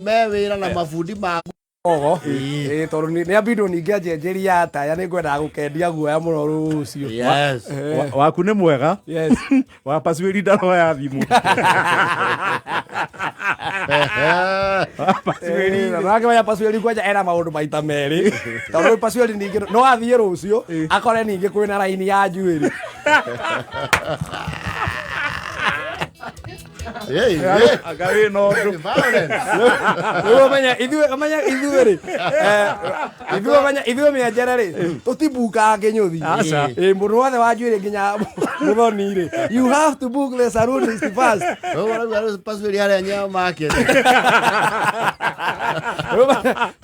Me wĩra na mabundi ma Ogo. Ĩĩ, tondũ nĩ ambindwo ningĩ anjenjeria ataya nĩ ngwendaga gũkendia guoya mũno rũciũ. Yes. Waku nĩ mwega. Yes. Wa Pasuĩri ndaroya thimũ. Wa Pasuĩri. Nake waya Pasuĩri kwanja ena maũndũ maita merĩ, tondũ rĩu Pasuĩri ningĩ no athiĩ rũciũ akore ningĩ kwĩna raini ya njuĩrĩ. Hey, hey. Anga wĩ na ũndũ. Violence. Rĩu ũmenye ithuĩ, ũmenye ithuĩ rĩ, ithuĩ, ũmenye ithuĩ mĩenjere rĩ, tũtibukaga kĩnyũthi. Aca. Ĩ, mũndũ wothe wa njuĩrĩ nginya mũthoni rĩ, you have to book the saloonist first. Wewe ũrauga rĩu Pasuĩri harĩa Nyao Market.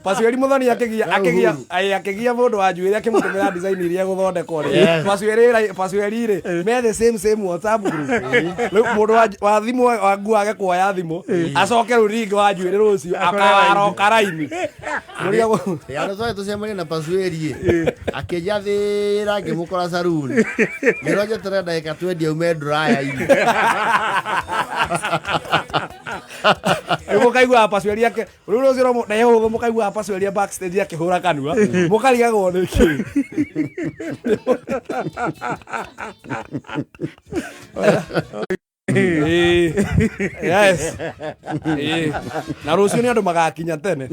Pasuĩri mũthoni akĩgia akĩgia ĩ, akĩgia mũndũ wa njuĩrĩ akĩmũtũmĩra design iria egũthondekwo rĩ. Yes. Pasuĩri Pasuĩri rĩ, me the same same WhatsApp group. Rĩu mũndũ wa thimũ wa nguo age kuoya thimũ, acoke rĩu rĩngĩ wa njuĩrĩ rũciũ akaroka raini. Mũrĩa Ya nĩ twathiĩ tũcemanie na Pasuĩri akĩnjathĩra ngĩmũkora saruni ngĩrwo njeterere ndagĩka 20 aume nduraya-inĩ. Rĩu mũkaigua Pasuĩri ake rĩu rũciũ no na ũhũthũ mũkaigua Pasuĩri backstage akĩhũra kanua, mũkarigagwo nĩ kĩ. Ĩĩ. Yes. Ĩĩ. Na rũciũ nĩ andũ magakinya tene.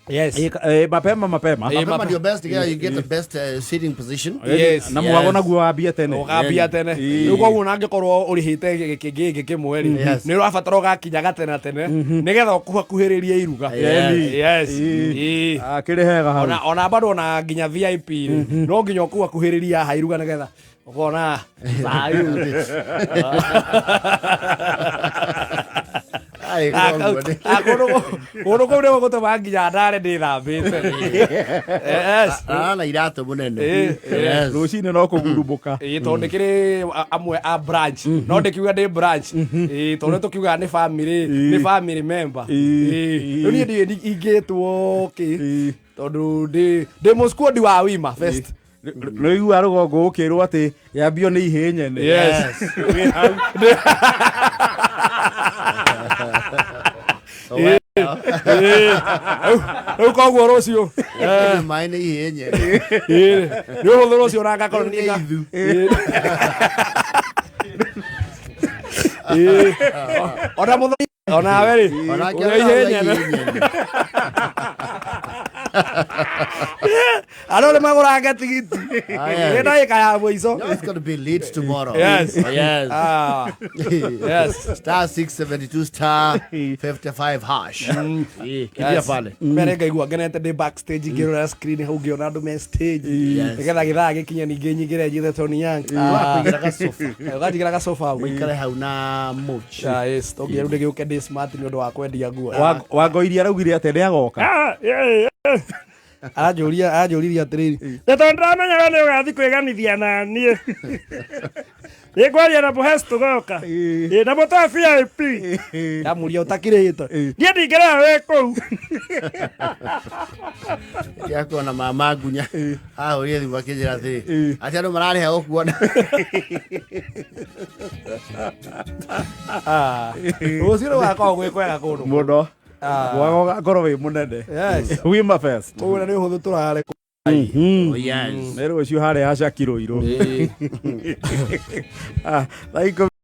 Yes. Ĩ, mapema mapema. Ĩ, Mapema ndio best, yeah, you get the best sitting position. Yes. Na mwago naguo wambie tene. Ũgambia tene. Rĩu koguo ona angĩkorwo ũrĩhĩte gĩkĩ gĩkĩ kĩmwe rĩ, Yes. nĩ ũrabatara ũgakinya gatene tene nĩgetha ũkuhakuhĩrĩrie iruga. Yes. Yes. Ĩĩ. Akĩrĩ hega hau. Ona bado ona nginya VIP rĩ, no nginya ũkuhakuhĩrĩria haha iruga nĩgetha ũkona thayũ. Ai, koguo nĩ- Kũndũ kũu nĩguo gũtũma nginya ndare ndĩthambĩte. Yes. Arara na iratũ mũnene. Ĩ, Yes. Rũcinĩ no kũgurumũka. Ĩĩ, tondũ ndĩkĩrĩ amwe a branch, no ndĩkiuga ndĩ branch. Ĩĩ, tondũ tũkiugaga nĩ family, nĩ family member. Ĩĩ, rĩu niĩ ndiũĩ ingĩtwo kĩ, tondũ ndĩ mũsquad wa Wima Fest. Nĩ ũiguaga rũgongo ũkĩrwo atĩ yambio nĩ ihĩ nyene. Yes. Wĩ hau. Ĩĩ. Rĩu koguo rũciũ Kũnyua maĩ nĩ ihĩ nyene. Ĩĩ, nĩ ũhũthũ rũciũ na ngakorwo Rĩu nĩ niĩ ithu. Ĩĩ. Ona mũthoni onawe rĩ, Onake ũrĩa arauga ihĩ nyene. ihĩ nyene. Andũ nĩ magũrange tigiti. Ah, yes. Nĩ ndagĩka ya mũico. No, it's gonna be late tomorrow. Yes. Yes. Ah, yes. Star 672 star 55 hash. Eh, kimbia Yes. pale. Mbere ngaigua ngenete ndĩ backstage ngĩrora screen hau ngĩona andũ me stage. Yes. Nĩgetha gĩthaa gĩkinye ningĩ nyingĩre njithe Tony Young. Ũgakũigĩra gacoba. Ũganjigĩra gacoba hau. Ũikare hau na moch. Ah, yes. To nginya rĩu ndĩgĩũke ndĩ smart nĩ ũndũ wa kwendia nguo. Wangoiria araugire atĩ nĩ agoka. Aranjũria, aranjũririe atĩrĩrĩ, Nĩ tondũ ndĩramenyaga nĩ ũgathiĩ kwĩganithia na niĩ. Nĩ ngwaria na mũhes tũgoka. Ĩ, na mũtoe VIP. Ndamũria ũtakĩrĩte. Niĩ ndingĩrĩha wĩ kũu. Ndiakuona mama ngunya. Ahũrire thimũ akĩnjĩra atĩrĩ, atĩ andũ mararĩha gũkuona. Ah. Rũciũ rũgakorwo gwĩ kwega kũndũ. Mũno. Ah. Mwago ũgakorwo wĩ mũnene. Yes. Wima Fest. Koguo nĩ ũhũthũ tũrare. Oh, yes. Nĩ rũciũ harĩa Shakiro irũ. Ah, thaa 10.